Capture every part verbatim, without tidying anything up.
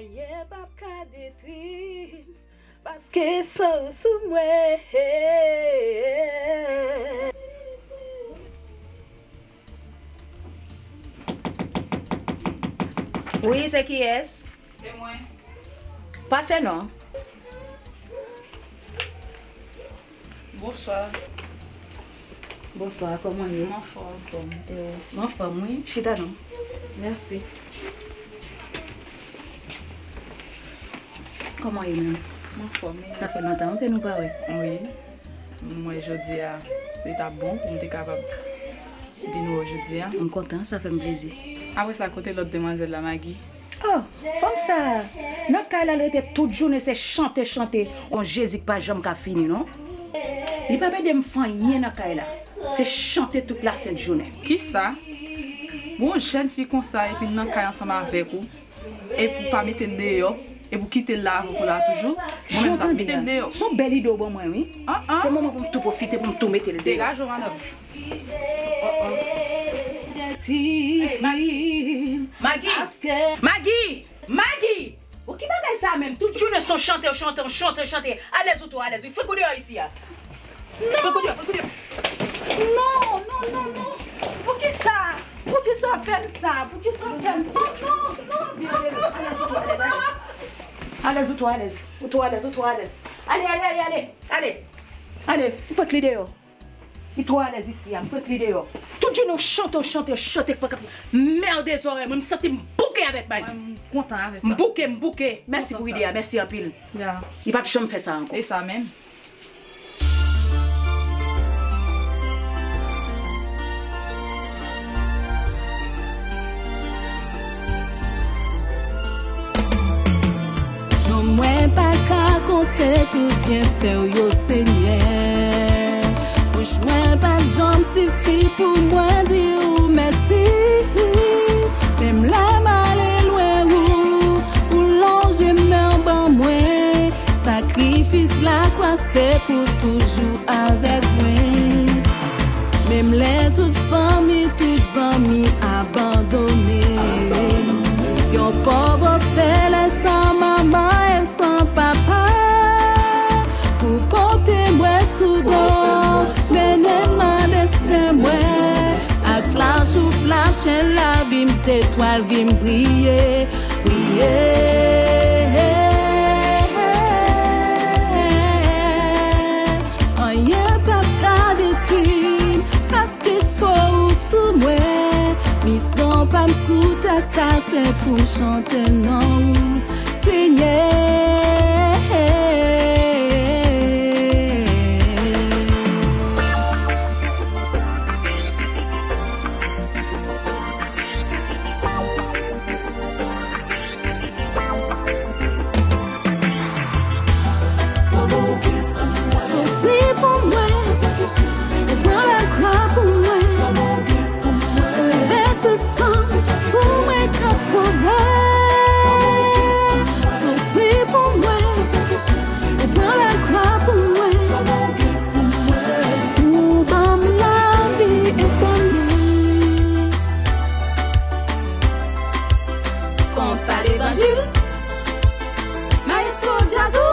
Anyen p ap ka detwi m, paske san w sou mwen. Wi, se kiyès? Se mwen. Pase non. Bonswa. Bonswa, kòman w ye? M anfòm. E ou? M anfòm, wi. Chita non. Mèsi. Kòman w ye menm? M anfòm, e ou? Sa fè lontan, wi, ke nou pa wè. Wi. Mwen, jodi a, li t ap bon pou m te kapab vin wè w jodi a. M kontan, sa fè m plezi. Apre sa, kote lòt demwazèl la, Magi? Oh, fanm sa, nan kay la, l rete tout jounen, se chante, chante. Yon Jezi k pa janm ka fini, non. Li p ap ede m fè anyen nan kay la. Se chante tout lasent jounen. Kisa? Gon jèn fi konsa, epi l nan kay ansanm avèk ou, epi w pa mete l deyò, epi w kite l la avèk ou la toujou? Mwen menm, m t ap mete l deyò. Se yon bèl ide w ban mwen, wi. Ah, ah. Se moman pou m tou pwofite, pou m tou mete l deyò. Degaje w, madanm. Hey, Magi! Magi! Magi! Magi! Ou ki bagay sa menm? Tout jounen se yon chante, chante, chante, chante. Alèz ou twò alèz, wi. Fouke w deyò isi a. Fouke w deyò, fouke w deyò. Non, non, non, non. Poukisa? Poukisa w ap fè m sa? Poukisa w ap fè m sa? Non, non, non, non. Alèz ou twò alèz, alèz. Alèz ou twò alèz. Ou twò alèz, ou twò alèz. Ale, ale, ale, ale. Ale. Ale, fouke li deyò. Li twò alèz isi a, m fouke li deyò. Tout jounen w chante, w chante, w chante, k pa ka fini. Mède zòrèy mwen, m santi m bouke avèk bay. Mwen, m kontan avè sa. M bouke, m bouke. Mèsi pou ide a, mèsi anpil. Ya. Li p ap janm fè sa ankò. E sa menm. Non, mwen pa ka konte tout byenfè w yo, Senyè. Bouch mwen p ap janm sifi pou mwen di w mèsi. Menm lè m ale lwen ou, ou lonje men w ban mwen. Sakrifis lakwa se pou toujou avèk mwen. Menm lè tout fanmi, tout zanmi abandone m, yon pòv òfelè san manman e san papa, ou pote mwen sou do, mennen m nan desten mwen. Ak flach ou flache lavi m, se twal vi m briye. Priye. Anyen p ap ka detwi m, paske san w sou mwen. Misyon pa m sou tè sa, se pou m chante non w, Senyè. Soufri pou mwen, ou pran laglwa pou mwen, ou vèse san pou mwen ka sove. Soufri pou mwen, ou pran laglwa pou mwen. Ou ban m lavi etènèl. Konpa levanjil, Maestro Djazou.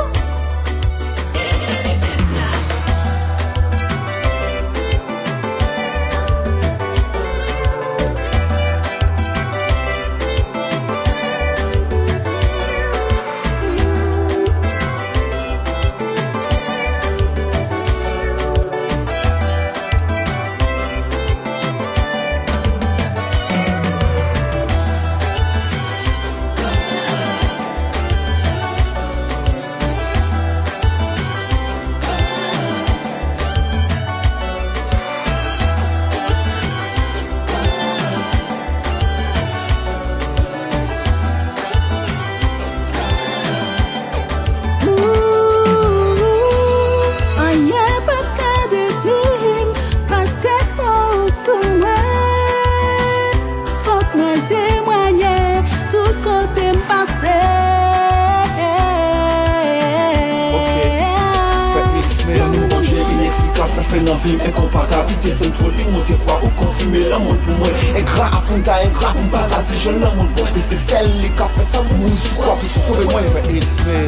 Nan vi m enkonparab, li desann twòn, li monte kwa, ou konfime lanmou l pou mwen. Engra pou m ta engra, pou m pa ta di jan lanmou l bon. E se sèl li ka fè sa, mouri sou kwa pou sove mwen. Fè eksprè.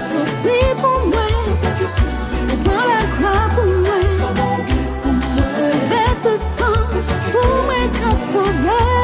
Soufri pou mwen, ou pran lakwa pou mwen. Vèse san pou mwen ka sove.